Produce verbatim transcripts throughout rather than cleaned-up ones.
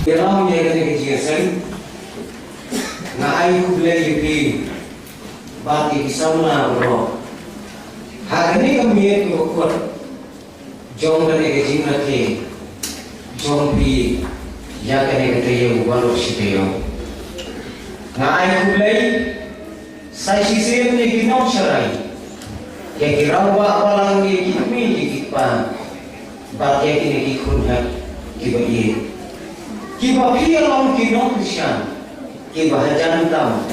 Ïalam ïa kane ka jingïaseng, nga ai khublei ïa phi bad ïa ki samla baroh ha kane ka miet kaba kut jong kane ka jingrakhe jong phi ïa kane ka taïew baroh shi taïew. Nga ai khublei sa shisien ïa ki nongsharai, ïa ki rangbah balang, ïa ki kmie, ïa ki kpa, bad ïa kine ki khun hep kiba ïeit, kiba phi long ki nongkyrshan kiba hajan tam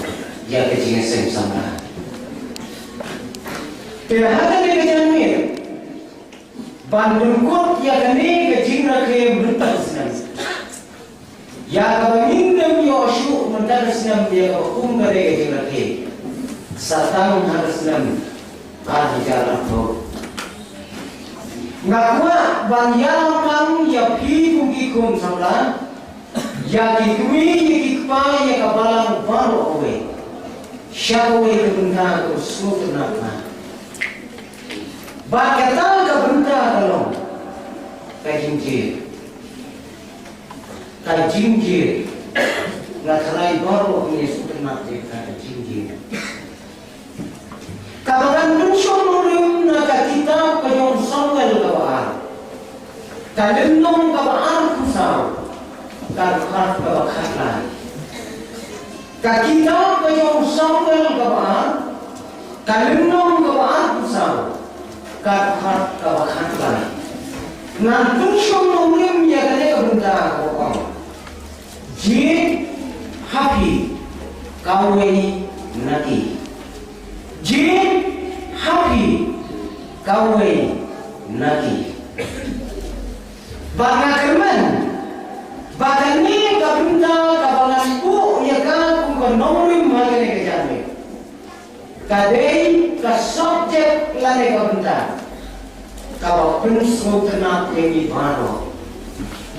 ïa ka jingïaseng samla. Te ha kane ka janmiet ban pynkut ïa kane ka jingrakhe mynta ka snem, ïa kaba ngin nym ïoh shuh mynta ka snem ïa kaba kum kane ka jingrakhe, sa tang ha ka snem ar hajar arphew. Nga kwah ban ïalam lang ïa phi kum ki khun samla, ïa ki kmie, ïa ki kpa, ïa ka balang baroh kawei, sha kawei ka bynta kaba sngewtynnat. Bad kata ka bynta ka long ka jingjied. Ka jingjied. Nga tharai baroh ngi sngewtynnat ïa kata ka jingjied. Kaba ngan pynshong nongrim na ka kitab ka jong u Samuel kaba ar, ka lynnong kaba arphew saw, ka dkhot kaba khatlai. Ka kitab ka jong u Samuel kaba ar, ka lynnong kaba arphew saw, ka dkhot kaba khatlai. Ngan pynshong nongrim ïa kane ka bynta kaba ong: Jied ha phi kawei na ki. Jied ha phi kawei na ki. Bad nga kyrmen ba kane ka bynta kaba ngan buh ïa ka kum ka nongrim ha kane ka janmiet, ka dei ka subject lane ka bynta kaba pynsngewtynnat ïa ngi baroh,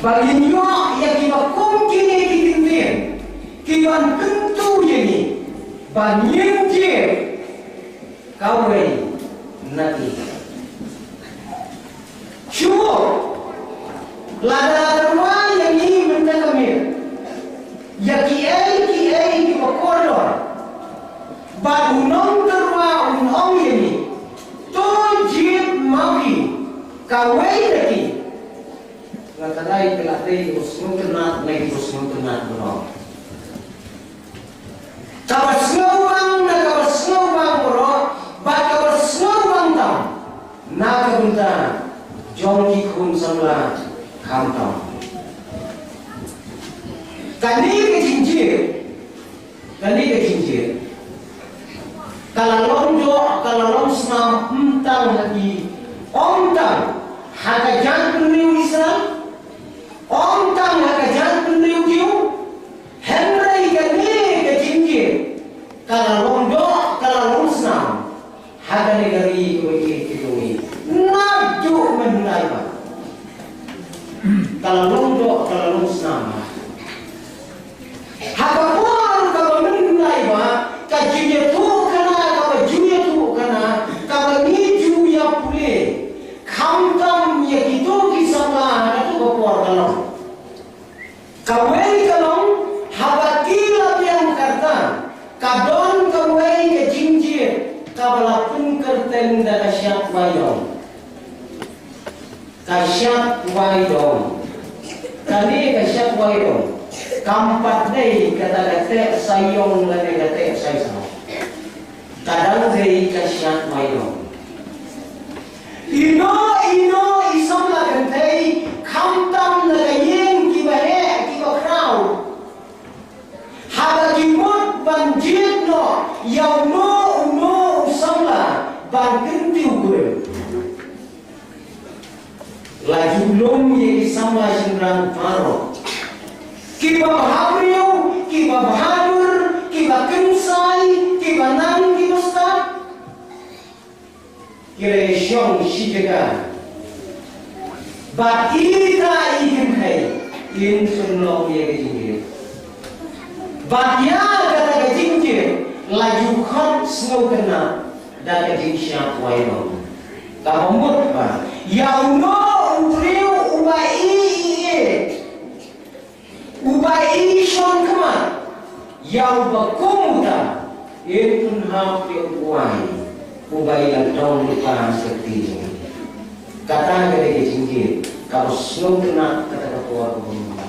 ba ngin ïoh ïa kiba kum kine ki kyntien kiban kyntu ïa ngi ba ngin jied kawei na ki. Shuh, lada tyrwa ïa ngi mynta ka miet ïa kiei kiei kiba kordor, bad u nongtyrwa un ong ïa ngi: To jied ma phi kawei na ki. Nga tharai ka la dei kaba sngewtynnat na kiba sngewtynnat baroh. Kaba sngewbang na kaba sngewbang baroh, bad kaba sngewbang tam na ka bynta jong ki khun samla khamtam. Kane ka jingjied, kane ka jingjied ka la long doh, ka la long snam, ym tang ha ki, ym tang ha ka jaitbynriew Israel, ym tang ha ka jaitbynriew Jiw, hynrei kane ka jingjied ka la long doh, ka la long snam ha kane ka ri kaba ïeit ka jong ngi naduh mynhyndai bha. Ka la long doh, ka la long snam ha ka por kaba mynhyndai bha, ka jingïathuhkhana kaba ju ïathuhkhana, kaba ngi ju ïa pule, khamtam ïa kito ki samla ha kato ka por ka long. Kawei ka long, haba ki la biang ka rta, ka don kawei ka jingjied kaba la pynkyrteng da ka shad Waidong. Ka shad Waidong. Kane ka shad Waidong kam pat dei kata ka teh saiong lane ka teh saisaw. Ka dang dei ka shad Waidong. Ino ino i samla kynthei, khamtam na ka ïing kiba heh kiba khraw, haba ki mut ban jied noh ïa uno uno u samla ban kyntiew kurim, la ju lum ïa ki samla shynrang baroh, kiba bhabriew, kiba bhadur, kiba kynsai, kiba nang kiba stad. Ki la ïashong shi jaka. Bad ita i kynthei kin pynlong ïa ka jingjied. Bad ïa kata ka jingjied la ju khot sngewtynnat da ka jingshad Waidong. Kaba mut ba ïa uno u briew uba ïeit, Uba i shong khmat ïa uba kum uta, yn pynhap ïa u kawei uba i la dong lypa ha ka kti jong ngi. Kata ka dei ka jingjied kaba sngewtynnat, kata ka por kaba mynta.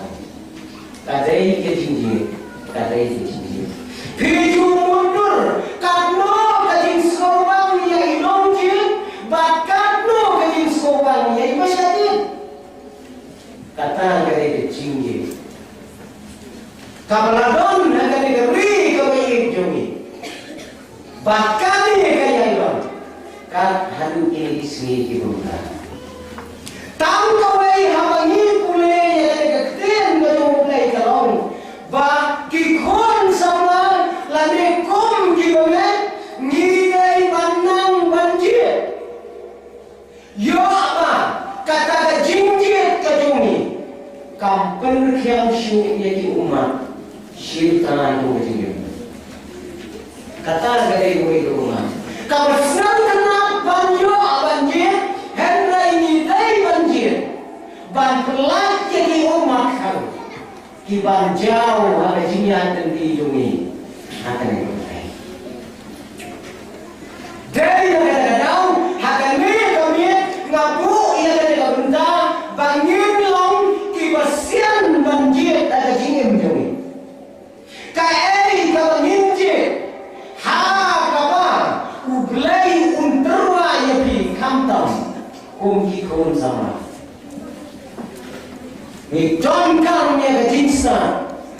Ka dei ka jingjied, ka dei ka jingjied. Phi ju mutdur katno ka jingsngewbang ïa i nongjied bad katno ka jingsngewbang ïa i ba shah jied. Kata ka dei ka jingjied kaba la don ha kane ka ri kaba ïeit jong ngi. Bad kane ka ïai don kat haduh kine ki sngi ki bynta. Tang kawei haba ngi pule ïa kane ka ktien ka jong U Blei ka long ba ki khun samla lane kum kiba met ngi dei ban nang ban jied. Ïoh ba kata ka jingjied ka jong ngi kam pynrkhiang shuh ïa ki ummat shirta jong ka jingim. Kata ka dei kawei ka ummat kaba sngewtynnat ban ïoh ban jied, hynrei ngi dei ban jied ban pynlait ïa ki ummat khang. Ki ban jaw ha ka jingïaid lynti jong ngi ha kane ka pyrthei. Dei na kata ka daw ha kane ka miet nga buh ïa kane ka bynta ba ngin long kiba sian ban jied ha ka jingim jong ngi. Kaei kaba ngin jied ha kaba U Blei un tyrwa ïa phi khamtam kum ki khun samla. Ngi donkam ïa ka jingstad,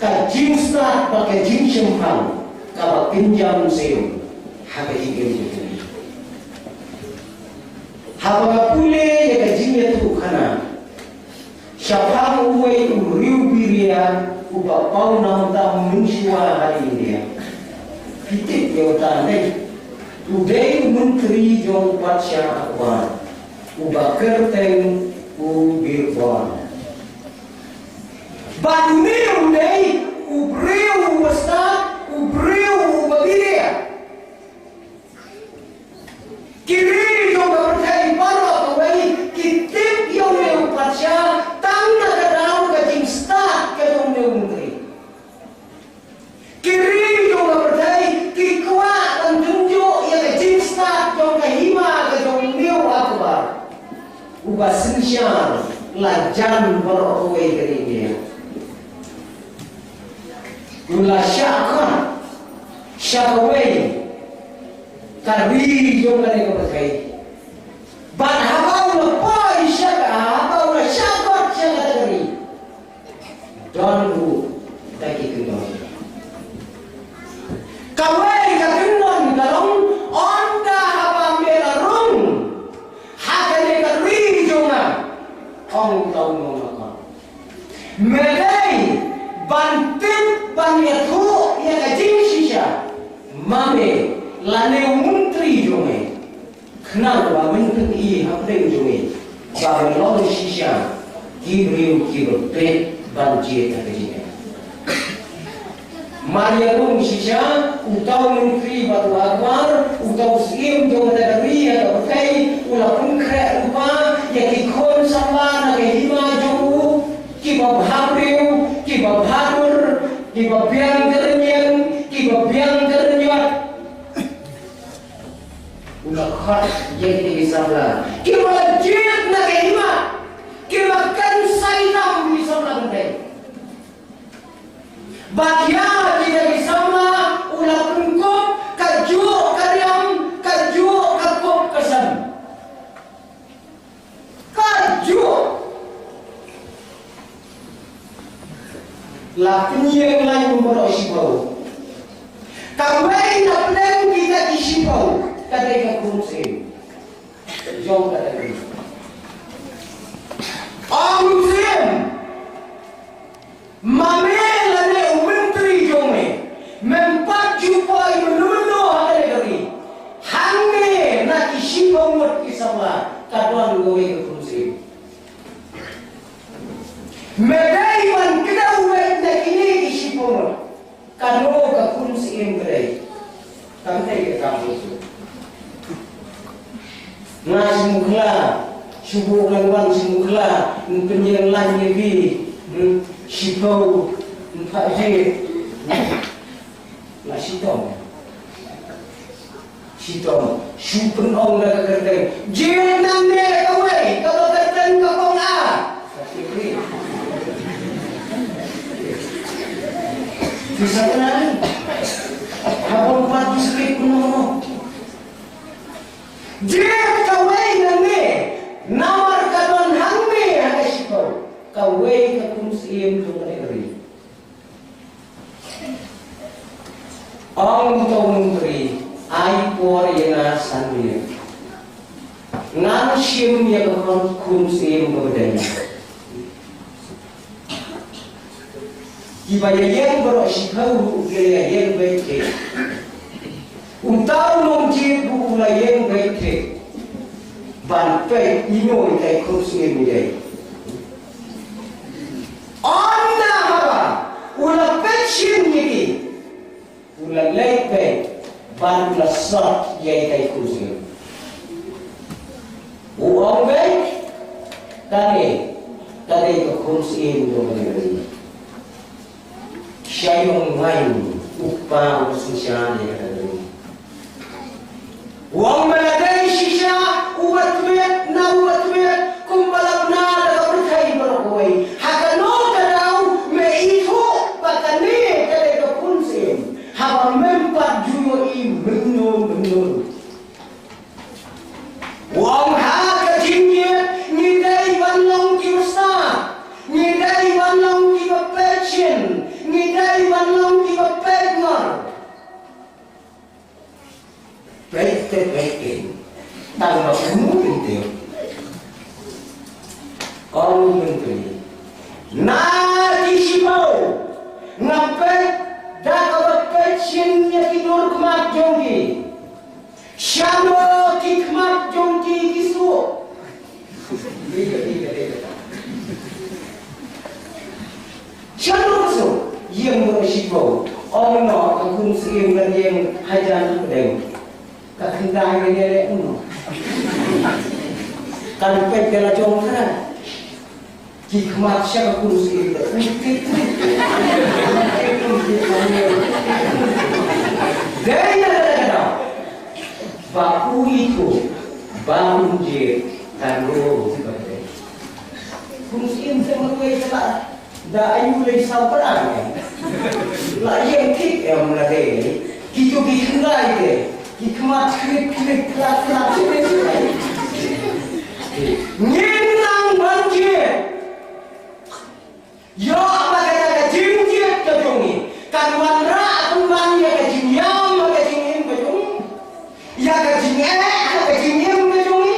ka jingstad bad ka jingshemphang kaba kynja mynsiem ha ka jingim jong ngi. Haba nga pule ïa ka jingïathuhkhana shaphang uwei u riewbirïa uba pawnam tam mynshuwa ha India. Phi tip ïa uta ne? U dei u myntri jong u Patsha Akbar, uba kyrteng u Birbal. Bad une u dei u briew uba stad, u briew uba biria. Ki ri jong ka pyrthei baroh kawei ki tip ïa une u patsha tang na ka daw ka jingstad ka jong une u myntri. Ki ri jong ka pyrthei ki kwah ban tynjuh ïa ka jingstad jong ka hima ka jong une u Akbar, uba synshar la jan baroh kawei ka ri India. U la shah khot sha kawei ka ri jong kane ka pyrthei. Bad haba u la poi sha ka, haba u la shah khot sha kata ka ri, don ruh da ki kyndon. Kawei ka kyndon ka long, ynda haba me la rung ha kane ka ri jong nga, ong uta u nongnakhot, me dei ban tip ban ïathuh ïa ka jingshisha ma me lane u myntri jong me, khnang ba men pyni hapdeng jong me ba men long shisha ki briew kiba bit ban jied ha ka jingim. Mar ïa rung shisha, uta u myntri bad u Akbar, uta u syiem jong kata ka ri ha ka pyrthei, u la pynkhreh lypa ïa ki khun samla na ka hima jong u, kiba bhabriew, kiba bhadur, kiba biang kyrñiang, kiba biang kyrñiot. U la khot ïa ki samla kiba la jied na ka hima, kiba kynsai tam ki samla kynthei. Bad ïa kita ki samla u la pynkup kajuh ka riam, kajuh ka kup ka sem. Kajuh. La pynïeng lain baroh shiphew. Kawei na pdeng kita ki shiphew ka dei ka khun syiem jong kata ka ri. Ong u syiem, ma me lane u myntri jong me, mem pat ju poi mynno mynno ha kane ka ri. Hangne na ki shiphew ngut ki samla ka don kawei ka khun syiem. Me dei ban kdew beit na kine ki shiphew ngut. Kano ka khun syiem ka dei? Kam dei ka kam u syiem. Nga shu mukhla, shu buh ngan wan shu mukhla, ngan pynïeng lain ïa phi, hmm, shiphew Ha jied. Na shitom. Shitom. Shu pynong da ka kyrteng. Jied nangne kawei kaba kyrteng ka kong A. Pisa kena ni. Haba u pat u sakit pynong. Jied kawei nangne. Namar ka don hangne ha ka shiphew. Kawei ka khun syiem jong ka ri. Ong uto u nongtrei, ai por ïa nga san minit. Ngan shim ïa ka khun, khun syiem kaba dei. Kiba ïa ïeng baroh shiphew ruh ki la ïa ïeng beit thik. Uta u nongjied ruh u la ïeng beit thik. Ban peit ino ïa ka khun syiem i dei. Ynda haba u la peit shen ïa ki, u la leit beit bad u la sot ïa ka khun syiem. U ong beit, kane ka dei ka khun syiem jong ka ri. Sha ïong waiñ u kpa u synshar ïa ka ri. U ong ba la dei shisha uba tmiat na uba tmiat kumba la bna da ka pyrthei baroh kawei. Ha kano ka daw me ithuh ba kane ka dei ka khun syiem haba mem pat ju ïohi mynno mynno. U ong ha ka jingïeit ngi dei ban long kiba stad, ngi dei ban long kiba peit shin, ngi dei ban long kiba peit ngor. Peit te peit kein. Tang ba kumno kein te. Ong u myntri. Na ki shiphew. Nga peit da kaba peit shin ïa ki dur khmat jong ki. Shano ki khmat jong ki ki suk. Shano ka suk. Ïeng baroh shiphew. Ong noh ka khun syiem kan ïeng hajan pdeng. Ka khyndai ka ïeng leh noh. Kan peit ka la jong ka. Ki khmat sha ka khun syiem te. Dei na ka daw. Ba u ithuh ba un jied kan rung ba dei. Khun syiem te marwei te la da ayu lei saw pran. La ïeng thik em la dei. Kito ki khyndai te ki khmat khlik khlik khlak khlak. Ngin nang ban jied. Ïoh ba kata ka jingjied ka jong ngi kan wanrah pynban ïa ka jingïam ha ka jingim ka jong ngi, ïa ka jingeh ha ka jingim ka jong ngi.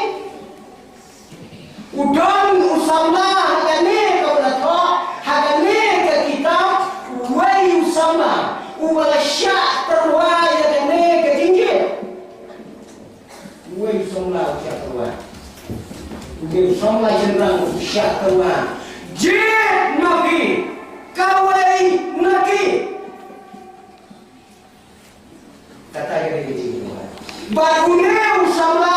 U don u samla ha kane kaba la thoh ha kane ka kitab, uwei u samla uba la shah tyrwa ïa kane ka jingjied. Uwei u samla u shah tyrwa. Uwei u samla shynrang u shah tyrwa. Jied ma phi, kawei na ki. Kata ka dei ka jingtyrwa. Bad une u samla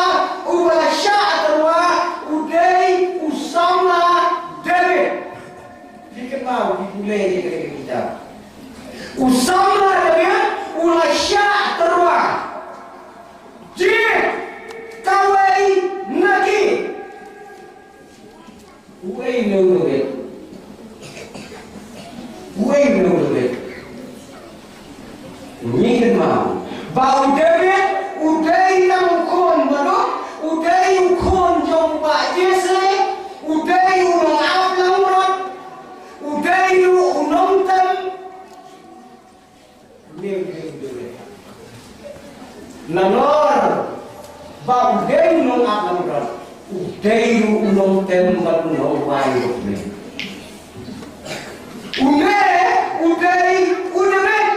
uba la shah tyrwa u dei u samla David. Phi kynmaw, phi pule ïa kane ka kitab. U samla David u la shah tyrwa. Jied kawei na ki. Uei une u David? Uei une u David? Ngi kynmaw ba u David u dei tang u khun baduk, u dei u khun jong u bah Jesse, u dei u nongap langbrot, u dei ruh u nongtem. Nalor ba u dei u nongap langbrot, u dei ruh u nongtem bad u nongwai ruh. Une u dei u David.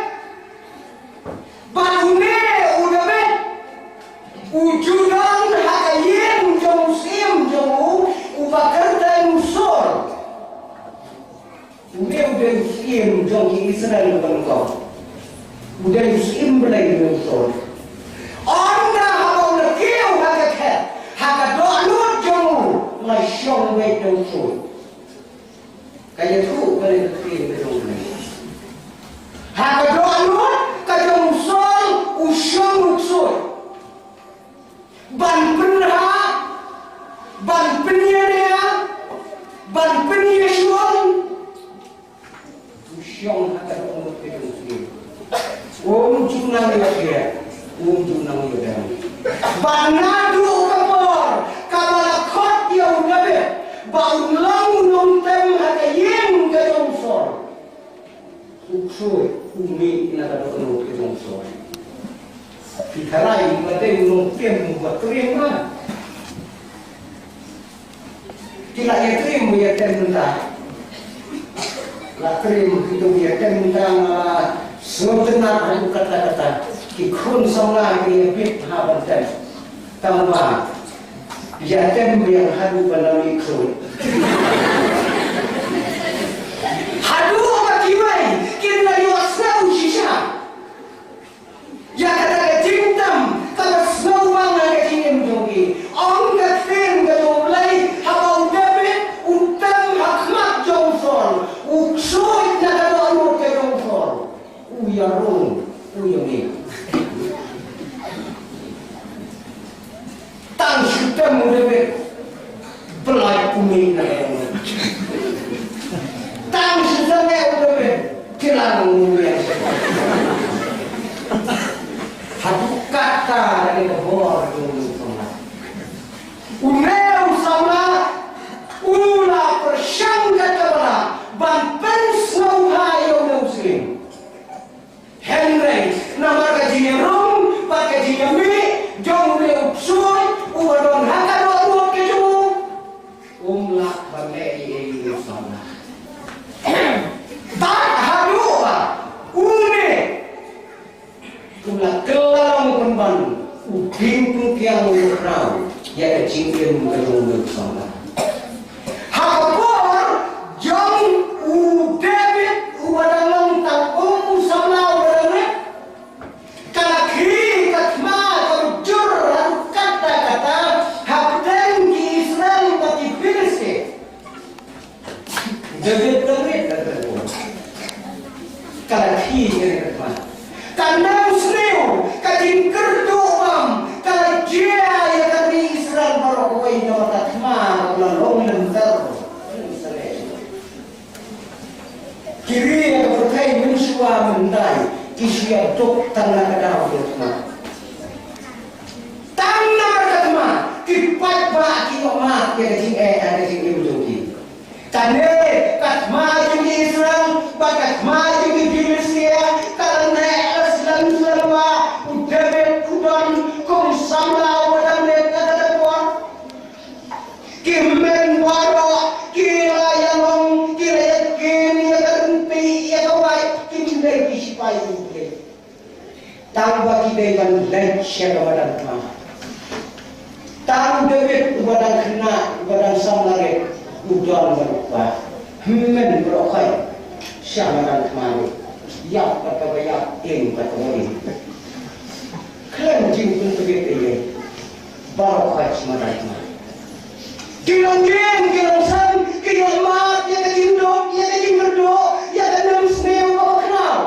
Bad une u David u ju don ha ka ïing jong u syiem jong u uba kyrteng u Saul. Une u dei u syiem jong ki Israel ba nyngkong. U dei u syiem Blei une u Saul. Ynda haba u la kiew ha ka khet, ha ka dohnud jong u la shong beit da u Saul. Ka ïathuh ka dei ka ktien ka jong u Blei. Bad naduh ka por kaba la khot ïa u David ba un long u nongtem ha ka ïing ka jong u Saul, u ksuid u mih na ka dohnud ka jong u Saul. Ki tharai ba dei u nongtem ba triem ha. Ki la ïa triem ïa tem mynta. La triem kito ïa tem mynta, nga la sngewtynnat haduh katta katta. Ki khun samla ki ïa bit ha ban tem. Tang ba ïa tem biang haduh ban da mih ksuid. Haduh ba kiwei kin da ïohsngew shisha ïa kata ka jingtem kaba sngewbang ha ka jingim jong ki. Ong ka ktien ka jong U Blei, haba u David u tem ha khmat jong u Saul, u ksuid na ka dohnud ka jong u Saul, u ïarung, u ïamih. Tang shu tem u David, Blei u mih na ka dohnud. Tang shu tem u David, kilang u mih. Haduh katta lane ka bor jong u samla. Une u samla u la pyrshang katba lah ban pynsngewbha ïa une u syiem. Hynrei namar ka jingïarung bad ka jingïamih jong une u ksuid uba don ha ka dohnud ka jong u, um lah ban leh ei ei ïa u samla. Bad haduh ba une u la kylla long pynban u dieng pynkiang u khraw ïa ka jingim ka jong une u samla. Ha ka por jong u David uba dang long tang um u samla uba dang rit, ka la khie ka thma kaba jur haduh katta katta hapdeng ki Israel bad ki Philistia. David ka rit ka rit. Ka la khie ka rit ka thma. Ka nang sniew ka jingkyrduh bam ka la jia ïa ka ri Israel baroh kawei namar ka thma ka la long lynter. Ki ri ïa ka pyrthei mynshuwa myndai ki shu ïa duk tang na ka daw ka thma. Tang namar ka thma ki paidbah ki ïohmad ïa ka jingeh ha ka jingim jong ki. Kane ka thma jong ki Israel bad ka thma jong ki Philistia ka la neh la slem slem ba u David u don kum samla uba dang rit ha kata ka por. Ki hynmen baroh ki la ïalong, ki la ïakhun ïa ka rympei ïa ka wait, kim dei ki shipai U Blei. Tang ba ki dei ban leit sha ka madan thma. Tang David uba dang khynnah, uba dang samla rit, u don bad u kpa. Hynmen baroh khoit sha madan thma rit. Ïap pat kaba ïap, ing pat kaba ing. Khlem jingpyntbit ïa baroh khoit sha madan thma. Ki long ïing, ki long sem, ki ïohmad ïa ka jingduk, ïa ka jingkyrduh, ïa ka nemsniew kaba khraw.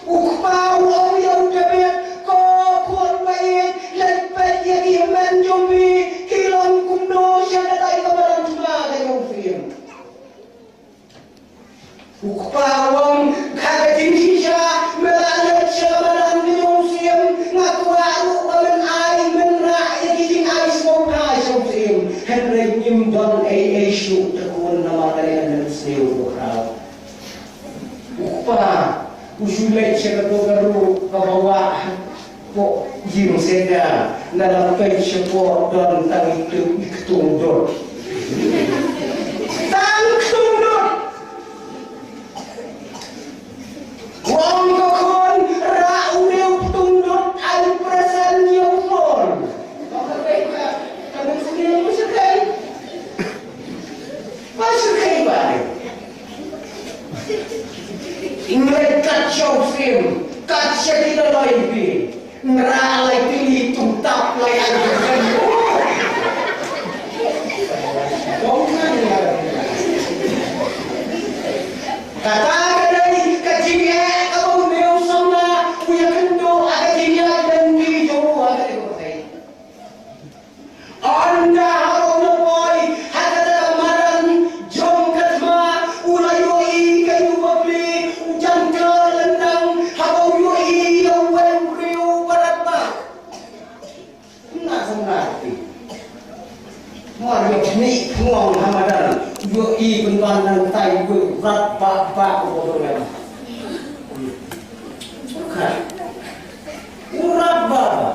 U kpa u ong ïa u David, ko khun ba ïeit, leit peit ïa ki hynmen jong phi, ki long kumno sha kata ka madan thma ka jong u syiem. U kpa u ong, ha ka jingshisha me la leit sha ka madan ka jong u syiem, nga kwah ruh ba men ai men rah ïa ki jingai sngewbha sha u syiem. Hynrei ngim don ei ei shuh te khun namar kane ka nemsniew kaba khraw. U kpa u shu leit sha kato ka ruh kaba wah hapoh ïing Seda, na la peit shapoh don tang i ktung, i ktung dud. Tang ktung dud. U ong, ko khun, rah une u ktung dud ai present ïa u Saul. Ka peit ka, ka mynsngew u shu kheiñ. Ba shu kheiñ ba ne. Ngi leit kat sha u syiem, kat sha ki dolloi phi. Ngi rah lai tylli, tung tap lai ai. Ong nga Ni ngong ha madan, ïohi pynban nangtai, wei, rat ba ba ko ko. Rat ba ba.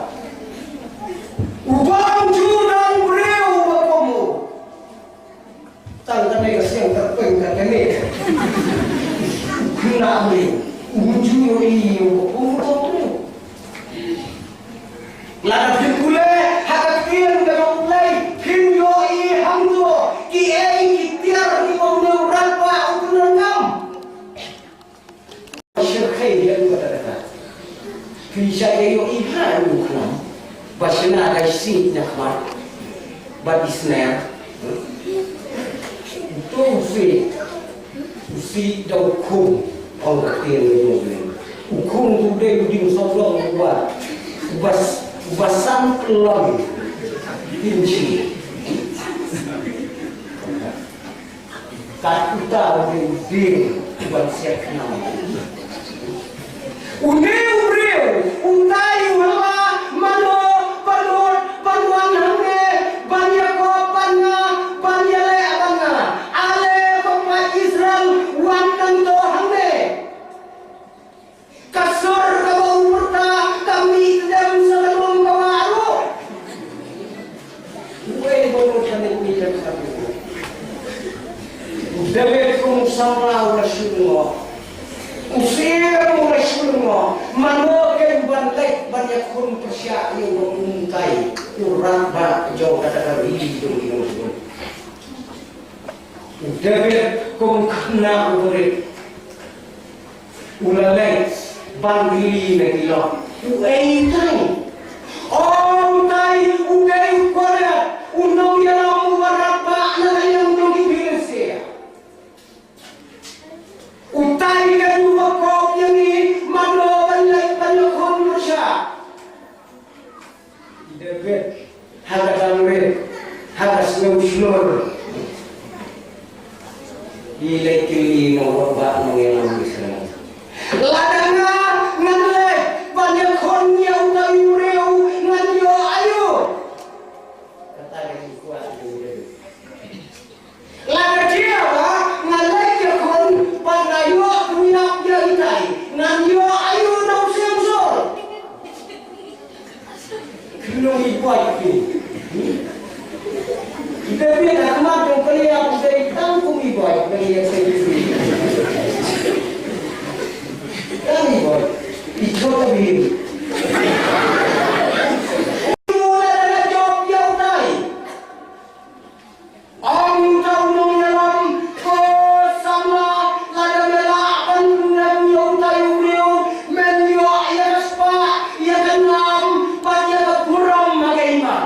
U bang ju dang briew ba ko mo. Tang kane ka siang ka peng ka kane. Kena ni. U ju ïohi u ko ko. Lada phin pule ha ka ktien ka jong U Blei, phin ïohi hangto kiei ki tiar kiba une u rat ba u pyndonkam. Shyrkhei ïa u kata kata. Phi shait ïohi ha u khlam ba shna ka shi na khmat ba isner. To u si u si da u khum. Ong ka ktien ka jong u Blei. U khum u dei u dieng sawdong uba, uba, uba san phew inchi. Kat uta u dei u dieng uba siat khnang. Une u briew, utai u haba mano, ban ot, ban wan hangne, ban ïakop bad nga, ban ïaleh bad nga. Ale ko paid Israel, wan nangto hangne. Ka sur kaba u pyrta ka mih kdem sa ka long kaba ruh. Uei ba mut ka mih kdem sa ka long. U David kum u samla u la shu lyngngoh. U Syiem u la shu lyngngoh. Mano ken ban leit ban ïakhun pyrshah ïa u ba u mut utai u rat ba jong kata ka ri jong ki nongshun. U David kum u khynnah u barit u la leit ban kylli na ki lok. Uei utai? O utai u dei u Goliath, u nongïalam uba radbah na ka liang jong ki Philistia. Utai ka dei uba kop ïa ngi mano ban leit ban ïakhun pyrshah. David, ha ka dang rit, ha ka sngewshlur. I leit kylli na u rangbah nongïalam Israel. Lada nga ngan leit ban ïakhun ïa uta u briew ngan ïoh aïu? Kata ka dei kwah u David. Lada jia ba nga leit ïakhun bad nga ïoh pynïap ïa itai, ngan ïoh aïu na u Syiem Saul? Ki nong i bwai ki. Kita phi ha khmat jong ka ïa u dei tang kum i bwai, nang ïa sei ki. Tang i bwai. I chota bhi. Mula da la jop ïa utai. Ong uta u nongïalam, ko samla, lada me lah ban pynlong ïa utai u briew, men ïoh ïa ka spah, ïa ka nam, bad ïa ka burom ha ka hima.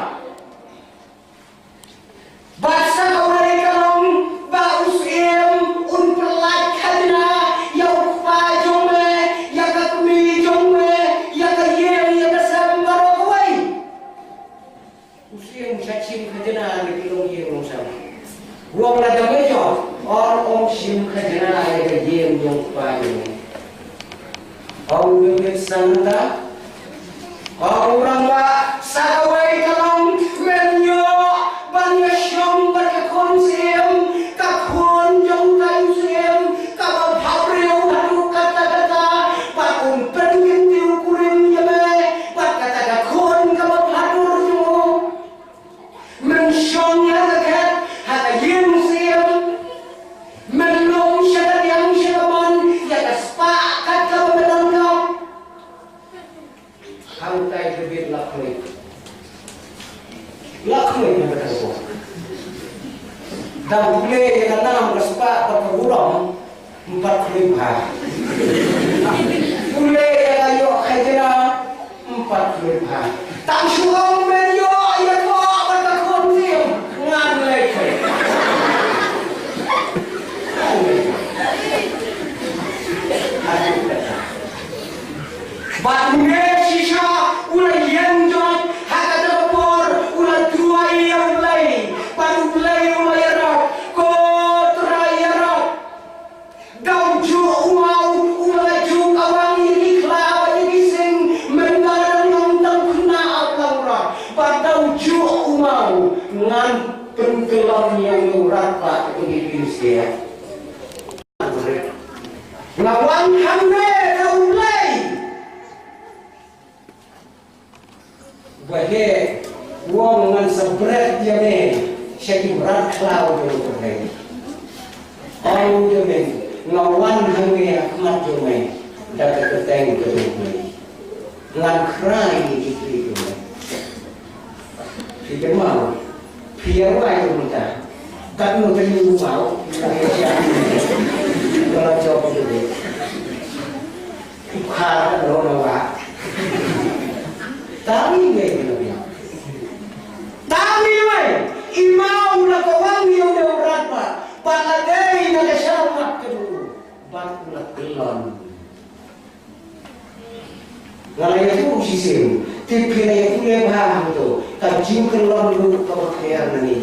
Bad sa kawei ka long ba u syiem un pyllait khajna ïa u kpa jong me, ïa ka kmie jong me, ïa ka ïing, ïa ka sem baroh kawei. U syiem u shah shim khajna na ki longïing longsem. U ong lada me jop, ong, ong shim khajna ïa ka ïing jong u kpa jong me. Ong u David sa nangta, ong u rangbah, sa kawei ka long, men ïoh ban ïashong bad ka khun syiem, ka khun jong utai u syiem, kaba bhabriew haduh katta katta, bad un pynkyntiew kurim ïa me bad kata ka khun kaba bhadur jong u. Men shong ha ka khet, ha ka ïing syiem. Men long sha ka diang sha ka mon ïa ka spah kat kaba me donkam. Hangtai David la khmih. La khmih na ka tang ko. Dang pule ïa ka nam ka spah bad ka burom, em pat khmih bha. Pule ïa ka ïoh khajna, em pat khmih bha. Tang shu ong men ïoh ïa ka bad ka khun syiem, ngan leit. Bad une shisha u la ïeng jot ha kata ka por, u la duwai ïa U Blei. Bad U Blei u la ïarap, ko Trai ïarap. Da u juh u maw u la juh awang ïa ki khlaw ïa ki sing, mynta dang long tang khynnah u la rot. Ngan pynkyllon ïa u rangbah u Philippines ïa. Nga wan hangne na U Blei. Ba he u ong ngan sa bret ïa me sha ki mrad khlaw jong U Blei. Ong ïa me, nga wan hangne ha khmat jong me da ka kyrteng ka jong U Blei. Ngan khrai ïa ki kti jong me. Phi kynmaw, phi ïa wai kumta. Katno tang ïa u maw, phi ïa wai. Ka la jop ïa u. U kha katno na wah. Tang ïa wei na wei. Tang ïa wei. I maw la ka wan ïa u rangbah. Pat la dei na ka shyllangmat ka jong u. Bad u la kyllon. Nga la ïathuh shisien, te phi la ïathuh lem ha to, ka jingkyllon ruh kaba khraw na ngi.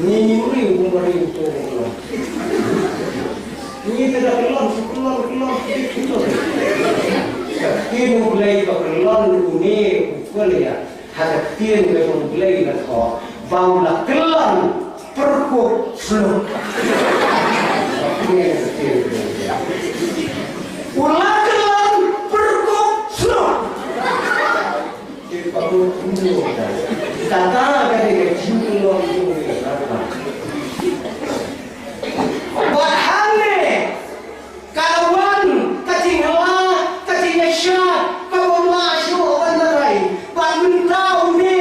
Ngi ngi uri u kumba ri u to kyllon. Ngi te da kyllon, su kyllon, kyllon, kyllon. Ka ktien U Blei ba kyllon une u Goliath. Ha ka ktien ka jong U Blei la thoh ba u la kyllon pyrkhat shlur. Ka ktien ka jong U Blei. U la kyllon pyrkhat shlur. Te pyrkhat shlur. Kata ka dei ka jingkyllon jong U Blei. Bad hangne ka la wan ka jingkylla, ka jingïaishah, kaba ym lah shuh ban batai. Bad mynta une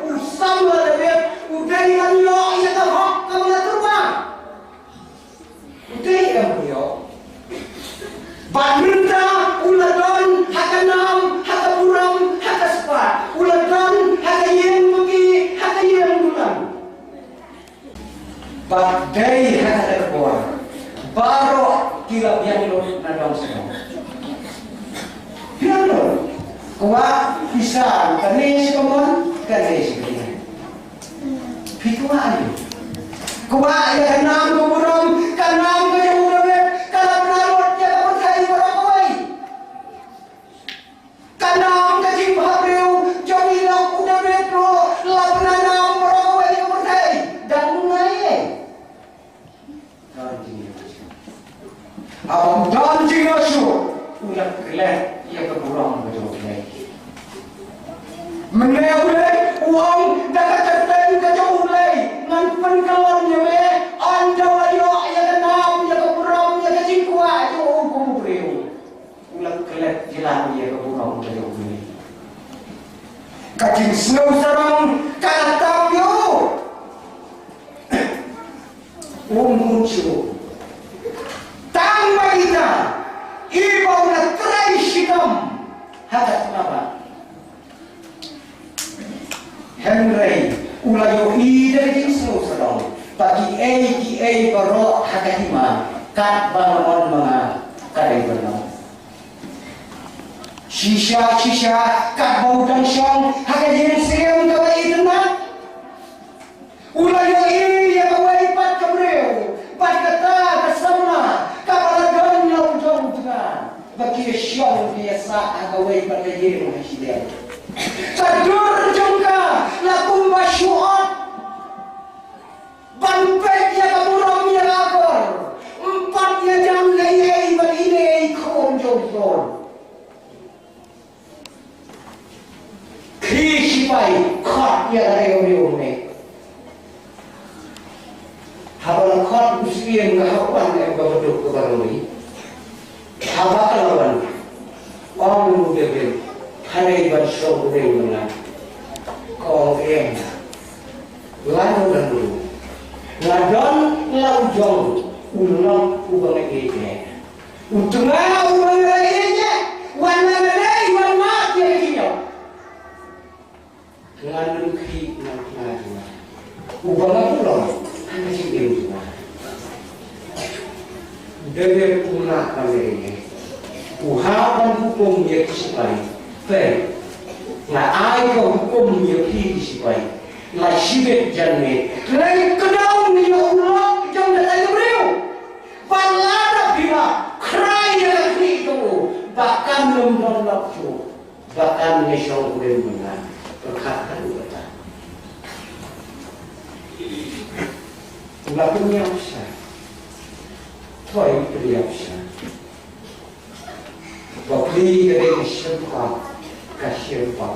u samla Dabid u dei ban ïoh ïa ka hok kaba la tyrwa. U dei em u ïoh. Bad mynta u la don ha ka nam, ha ka burom, ha ka spah. U la don ha ka ïing maki, ha ka ïing dulan. Bad dei ha kata ka por baroh ki la biang lut na dong shnong. Biang lut. Kwah pisa, kane shi kamon, kane shi kamon. Phi kwah aïu? Kwah ïa ka nam ka burom, ka nam ka jong u Dabid, ka la pynlut ïa ka pyrthei baroh kawei. Ka nam ka jingbhabriew jong i Lok u Dabid ruh la pynlut nam baroh kawei ka pyrthei. Dang ngai ei. Don jingïasuk. Haba u don jingïasuk, u la klet ïa ka burom ka jong U Blei. Mynne U Blei u ong da ka kyrteng ka jong U Blei, ngan pynkyllon ïa me, ynda u la ïoh ïa ka nam, ïa ka burom, ïa ka jingkwah jong u kum u briew. U la klet jlan ïa ka burom ka jong U Blei. Ka jingsngew sarong ka la tap ïa u. Um hun shuh. Tang ba ita i ba u la trei shitom ha ka tnga ba. Hynrei u la ïohi da ka jingsngew sarong ba kiei kiei baroh ha ka hima katba nga mon ma nga ka dei ban long. Shisha shisha katba u dang shong ha ka jingsngew kaba itynnat. U la ïohi ïa kawei pat ka briew, bad kata ka samla, kaba la don la u jong u tnga. Ba ki ïashong ki ïasah ha kawei pat ka ïing ha shiliang. Ka dur jong ka la kumba shu ot. Ban peit ïa ka burom ïa ka akor. Ym pat ïa jam lei ei bad ine i khun jong u. Ki shipai khot ïa ka riew riew ne. Haba la khot u syiem ka hap wan em kaba duk kaba roi. Haba ka la wan. Ong u David, hynrei ban shong u dei u ngan. Ka ong em. Lano lano. Nga don la u jong u lok uba nga ïeit. U tnga uba nga ïeit, wan na nga dei, wan mad ïa ka jingïap. Ngan ym khih na u tnga jong nga uba nga pynlong ha ka jingim jong nga. Dei u tnga ka meri ne. U hap ban hukum ïa ki sipai. Peit, nga ai ka hukum ïa ki sipai. La shibit jan ne. Lei kdaw ne ïa u lok jong ka briew. Ba lada phi la khrai ïa ka khlieh jong u, ba kan ym don lok shuh, ba kan ïashong u dei u ngan, pyrkhat ka u kata. La pynïap sha. Thoi pynïap sha. Bapli ka dei ka shim pap, ka shim pap.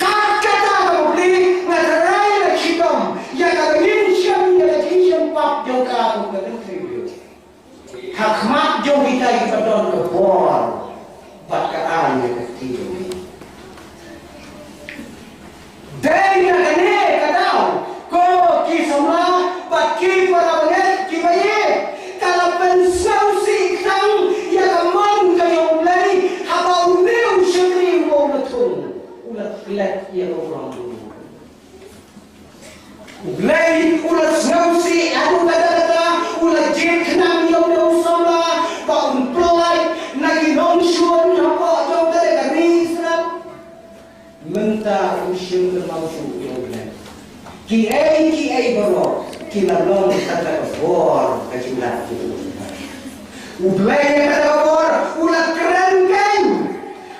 Kat kata ka bapli nga tharai la shitom ïa ka ba ngin shem ïa ka jingshim pap jong ka kum ka lynti briew. Ha khmat jong kita kiba don ka bor bad ka aiñ ïa ka kti jong ngi. Dei na kane ka daw ko ki samla bad ki para bangeit kiba ïeit, ka la pynsngewsih tang ïa ka mon ka jong U Blei haba une u shakri u la thung, u la klet ïa ka burom. U Blei u la sngewsih haduh katta katta, u la jied khnang ïa une u samla ba un pyllait na ki nongshun hapoh jong ka ri Israel. Mynta u shim kynmaw shuh ïa U Blei. Kiei kiei baroh ki la long kata ka bor ka jinglah jong U Blei. U Blei kata ka bor u la kren kein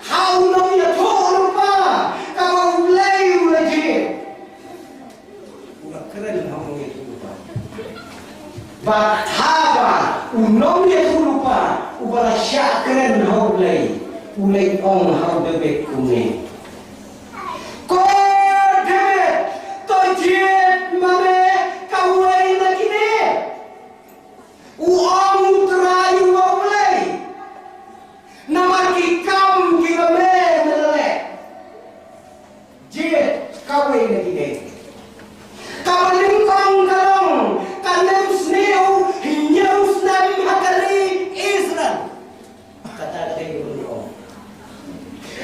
ha u nongïathuhlypa kaba U Blei u la jied. U la kren ha u nongïathuhlypa. Bad haba u nongïathuhlypa uba la shah kren ha U Blei u leit ong ha u Dabid kumne, "Ko Dabid, to jied ma me kawei na kine." U ong, "U Trai uba U Blei, namar ki kam kiba me me la leh, jied kawei na kine." Kaba nyngkong ka long ka nemsniew hynñiew snem ha ka ri Israel. Kata ka dei kaba nyngkong.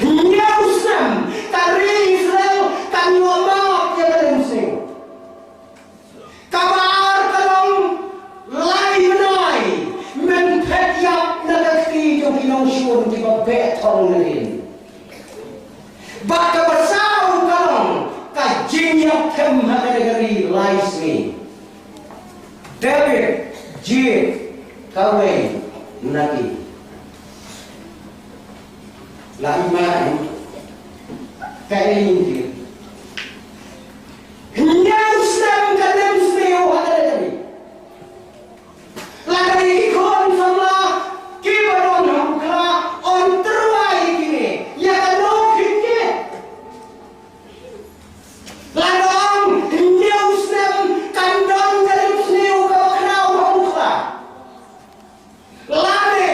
Hynñiew snem ka ri Israel kan ïoh map ïa ka nemsniew. Kaba ar ka long lai bnai men phet ïap na ka kti jong ki nongshun kiba beh thong nadien. Bad kaba saw ka long ka jingïap them ha kane ka ri lai sngi. Dabid jied kawei na ki. La i ma i ka ei jied. Hynñiew snem ka nemsniew ha kane ka ri. La ka dei ki khun samla kiba don ha u kla, yn tyrwa ïa kine, ïa kano phin jied. La ka ong hynñiew snem kan don ka nemsniew kaba khraw ha u kla. Lane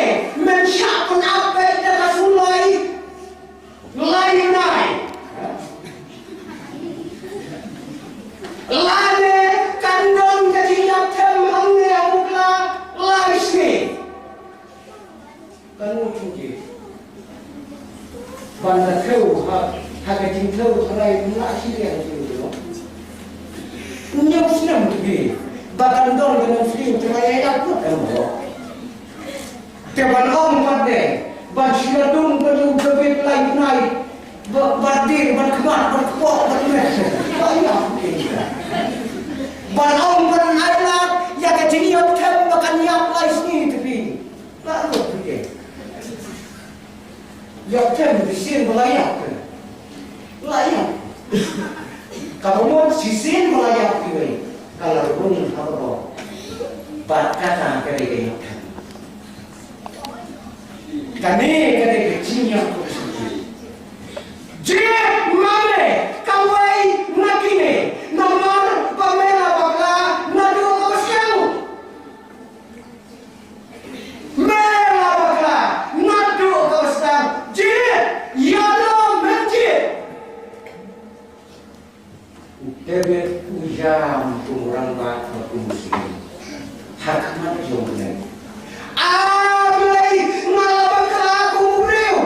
men shah pynap beit da ka suloi lai bnai. Lane kan don ka jingïap them hangne ha u kla lai sngi. Kano phin jied? Ban da thew ha, ha ka jingthew tharai ym lah shisha ka jingthew. Hynñiew snem tbit ba kan don ka nemsniew tharai ïa ïap lut em mo. Te ban ong pat de ban shu ïadum ban ïa u Dabid lai bnai, ba, ban dir, ban khmat, ban kpoh, ban meh. Ba ïa, ban ong ban ai lad ïa ka jingïap them ba kan ïap lai sngi tbit. Ba lut tbit. Ïap them shisien ba la ïap. La ïap. Kaba mut shisien ba la ïap kiwei ka la rung ha kaba. Bad kata ka dei ka ïap them. Kane ka dei ka jingïap kaba shisien. Jied ma me kawei na kine, namar ba me la bakla naduh kaba sdang. Me la bakla naduh kaba sdang. Jied, ïa no men jied? U Dabid u ïam kum u rangbah bad kum u syiem ha khmat jong U Blei. A Blei, nga la bakla kum u briew.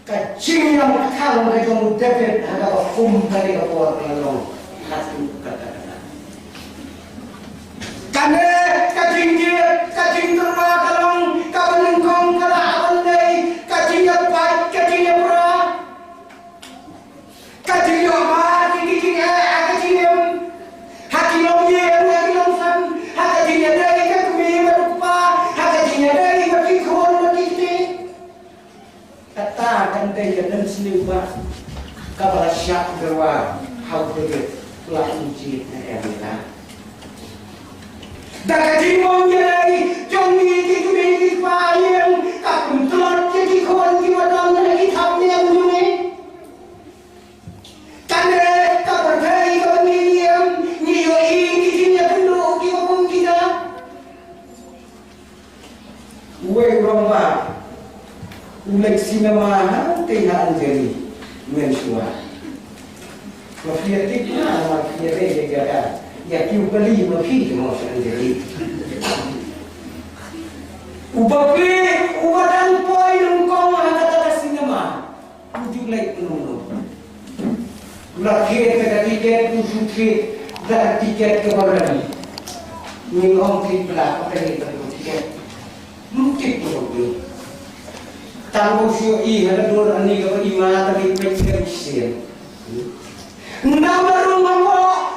Ka jingïam kthang ka jong u Dabid ha kaba kum kane ka por ka la long haduh katta katta. Kane ka jingjied, ka jingtyrwa ka long kaba nyngkong, ka la ban dei ka jingïapait, ka jingïapra, ka jingïoh mad ïa ki jingeh ha ka jingim, ha ki longïing, ha ki longsem, ha ka jingïadei ka kmie bad u kpa, ha ka jingïadei bad ki khun bad ki kti. Kata kan dei ka nemsniew ba kaba la shah tyrwa ha u Dabid. Lah u jied na em ïa ka. Da ka jingbym ïadei jong ngi ki kmie ki kpa ïing, ka pyntlot ïa ki khun kiba don ha ki thapniang jong ngi. Kane ka pyrthei kaba ngi ïeng, ngi ïohi ki jingïakynduh kiba kum kita. Uwei u rangbah u leit cinema hangtei ha Anjali mynshuwa. Ma phi ïa tip na, ma phi ïa leit ïa jaka ïa kiew kali ma phi te mo sha Anjali. U bapli uba dang poi nyngkong ha kata ka cinema. U ju leit nongno. La thied da ka tiket, u ju thied da ka tiket kaba rem. Ngi ong thied bla, ka thied da ka tiket. Ym tip u bapli. Tang ba u shu ïohi ha ka dur ani kaba i ma ka dei peit ka shisien. Namar u ma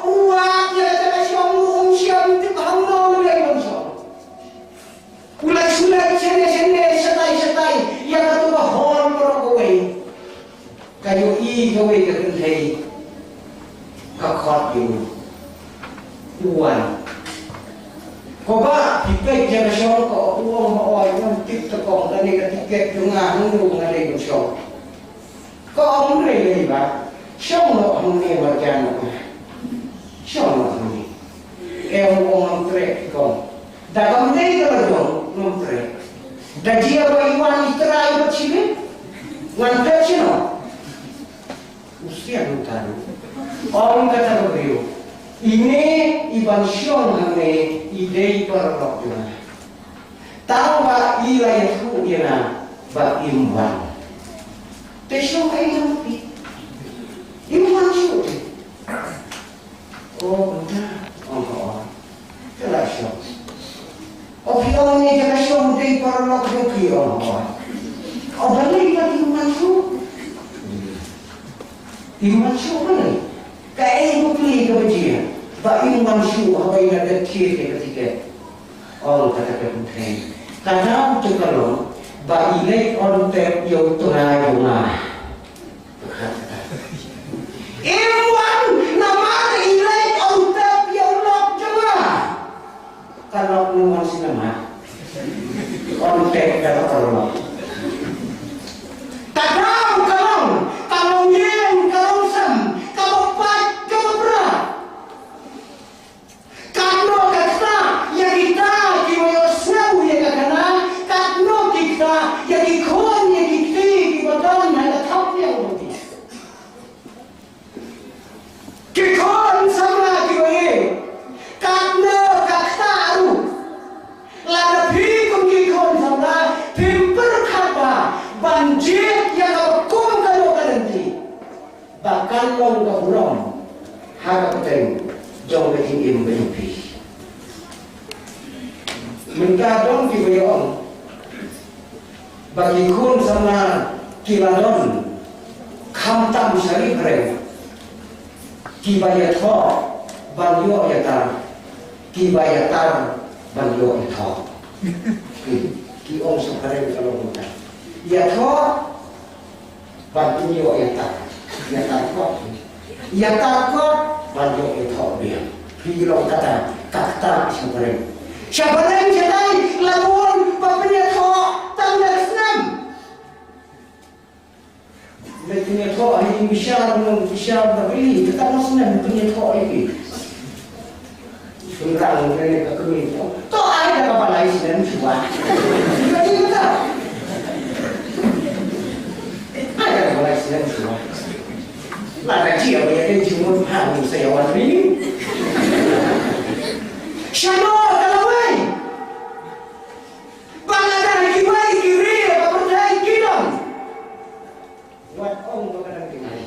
u wad ïa ka jaka shong, u ym shym tip hangno u leit ban shong. U la shu leit shane shane, shatai shatai ïa katu ka hall baroh kawei. Ka ïohi kawei ka kynthei ka khot ïa u. U wan. Ko bah, phi peit ïa ka shong ko? U ong, hooid, ngam tip te kong, kane ka tiket jong nga, hangno nga dei ban shong. Ka ong, hynrei lei bah, shong noh hangne marjan noh nga. Shong noh hangne. Em, u ong, ngam treh kong. Da kam dei ka la jong, ngam treh. Da jia ba i wan i trai bad shibit. Ngan phet shano? U siang u taru. Ong kata ka briew, ine i ban shong hangne i dei paralok jong nga. Tang ba i la ïathuh ïa nga ba im wan. Te shong ei ïa phi? Im wan shuh te. O, kumta, ong ka or. Te la shong. O phi ong ïa ka shong dei paralok jong phi, ong ka or. O balei ba im wan shuh? Im wan shuh balei? Kaei ba phi ka ba jia ba im wan shuh haba i la dep thied ïa ka tiket? Ong kata ka kynthei, ka daw te ka long ba i leit on tep ïa u trai jong nga. Im wan namar i leit on tep ïa u lok jong nga. Ka lok na mon cinema. On tep da ka lok. Ka daw ka long, ka long ïing, ka long sem, ka ba pait, ka ba pra. Katno ka ktah ïa kita kiba ïohsngew ïa ka khana, katno ki ktah ïa ki khun ïa ki kti kiba don ha ka thapniang jong ki. Ki khun samla kiba ïeit, katno ka ktah ruh. Lada phi kum ki khun samla phim pyrkhat ba ban jied ïa kaba kum kano ka lynti. Ba kan long ka burom ha ka pateng jong ka jingim ba ïohi. Mynta don kiba ïa ong ba ki khun samla ki la don khamtam sha ri phareng, kiba ïathoh ban ïoh ïatar, kiba ïatar ban ïoh ïathoh. Ki ong sha phareng ka long mynta. Ïathoh ban pynïoh ïa tar, ïa tar kot, ïa tar kot ban ïoh ïa thoh biang. Phi long kata ka ktah sha phareng. Sha phareng shatai la bun ba pynïathoh tang da snem. Ba pynïathoh ha ïing bishar, nong bishar, ba bili kata, nong snem pynïathoh ïa ki. Shynrang kane ka kmie. To ai da kaba lai snem shuwa. Ka dei kata. Ai da kaba lai snem shuwa. Lada jia ba ïa dei jingmut ha ngi sa ïa wan ri. Shano ka lawei? Ba lada kiwei ki ri ba pyrthei ki don. Wat ong ba ka dang jngai.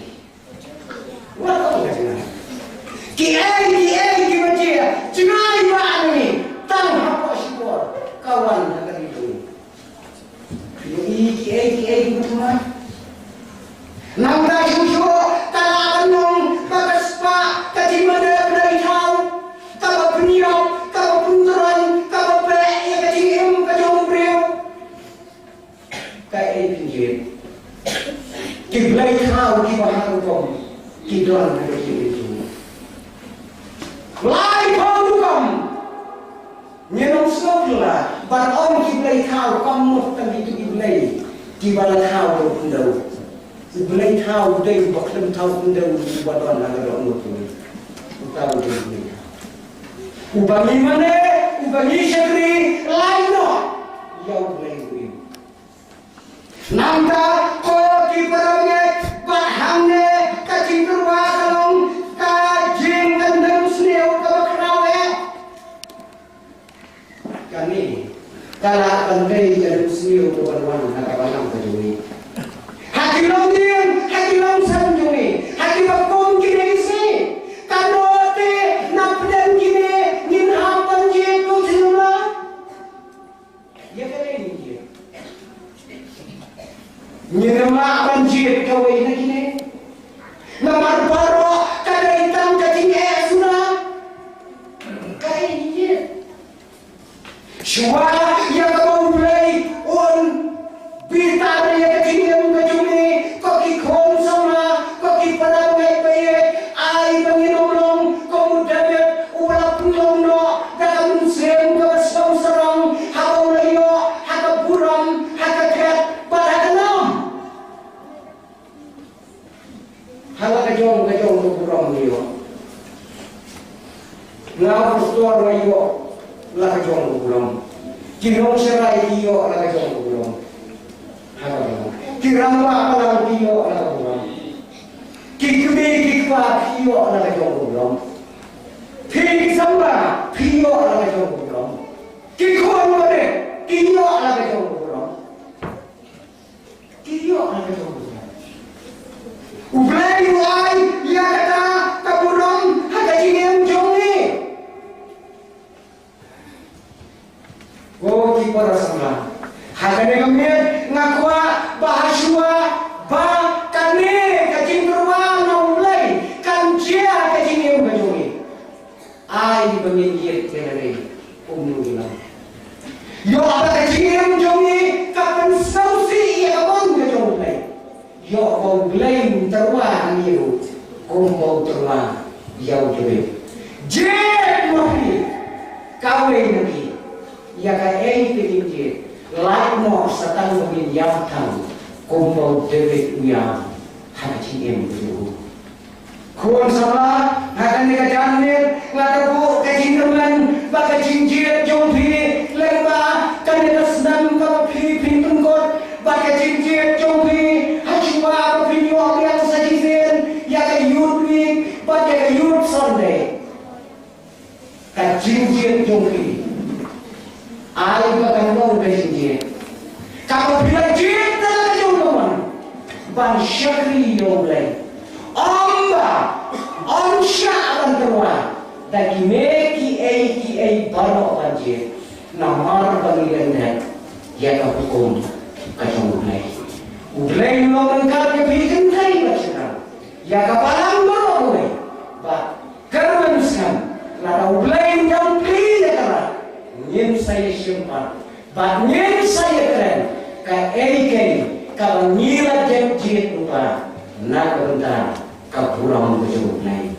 Wat ong ka jngai. Kiei kiei kiba jia, jngai ba ani, tang hapoh shipor ka wan ha ka ri jong ngi. Ïohi kiei kiei kiba thymmai. Nangta shuh shuh ka la ka nong ba ka spah ka jingmane bnai thaw, kaba pynïap, kaba pyntrew, kaba beh ïa ka jingim ka jong u briew. Kaei phin jied? Ki blei thaw kiba ha rukom ki don ha ka jingim jong ngi. Lai phew rukom. Ngin ym sngewthuh la ban ong ki blei thaw kam mut tang kito ki blei kiba la thaw da u khyndew. U blei thaw u dei uba khlem thaw khyndew, uba don ha ka dohnud u. Uta u dei u blei thaw. Uba ngi mane, uba ngi shakri, lai noh ïa u blei u im. Nangta ko ki para bangeit, bad hangne ka jingtyrwa ka long ka jingkyndem sniew kaba khraw eh. Kane ka lah ban dei ka dusniew ka ban wan ha ka balang ka jong ngi. Ha ki longdien, ha ki longsem jong ngi, ha kiba kum kine ki sngi, ka doh te na pdeng kine ngin hap ban jied, ko Trai Blei. Ïa kane ngin jied. Ngim lah ban jied kawei na kine. Namar baroh ka dei tang ka jingeh sura. Kaei ngin jied? Shuwa ïa kaba U Blei un bitar ïa ka jingim ka jong ngi, ko ki khun samla, ko ki para bangeit ba ïeit, ai ba ngin ym long kum u David uba la pynlong noh da ka mynsiem kaba sngewsarong haba u la ïoh ha ka burom, ha ka khet bad ha ka nam. Ha la ka jong ka jong ka burom ngi ïoh. Nga u pastor nga ïoh la ka jong ka burom. Ki nongsharai ki ïoh la ka jong ka burom. Ha ka burom. Ki rangbah balang ki ïoh la ka burom. Ki kmie ki kpa ki ïoh la ka jong ka burom. Phi ki samla phi ïoh la ka jong ka burom. Ki khun barit ki ïoh la ka jong ka burom. Ki ïoh la ka jong U Blei. U Blei u ai ïa kata ka burom ha ka jingim jong ngi. Ko ki para samla, ha kane ka miet nga kwah ba ha shuwa ba kane ka jingtyrwa na U Blei kan jia ka jingim ka jong ngi. Ai ba ngin ïeit ïa lade kumno ngi long. Ïoh ba ka jingim jong ngi ka pynsngewsih ïa ka mon ka jong U Blei. Ïoh ba U Blei un tyrwa ïa ngi ruh kumba u tyrwa ïa u David. Jied noh phi kawei na ki. Ïa kaei phi kin jied, lait noh sa tang ba ngin ïam tang kumba u David u ïam ha ka jingim ka jong u. Khun samla, ha kane ka janmiet nga tyrbuh ka jingkyrmen ba ka jingjied jong phi lyngba kane ka snem kaba phi phin pynkut, bad ka jingjied jong phi ha shuwa ba phin ïoh biang sa shisien ïa ka Youth Week bad ïa ka Youth Sunday. Ka jingjied jong phi ai ba kan long ka jingjied kaba phi la jied na la ka jong ka mon ban shakri ïa U Blei. Ym ba ym shah ban tyrwa da kine kiei kiei baroh ban jied, namar ba ngi dang dep ïa ka hukum ka jong U Blei. U Blei u long ryngkat ïa phi kynthei bad shynrang, ïa ka balang baroh kawei. Bad kyrmen skhem, lada U Blei un dang plie ïa ka lad, ngin sa ïashim pat bad ngin sa ïakren kaei kaei kaba ngi la dep jied lypa na ka bynta ka burom ka jong U Blei.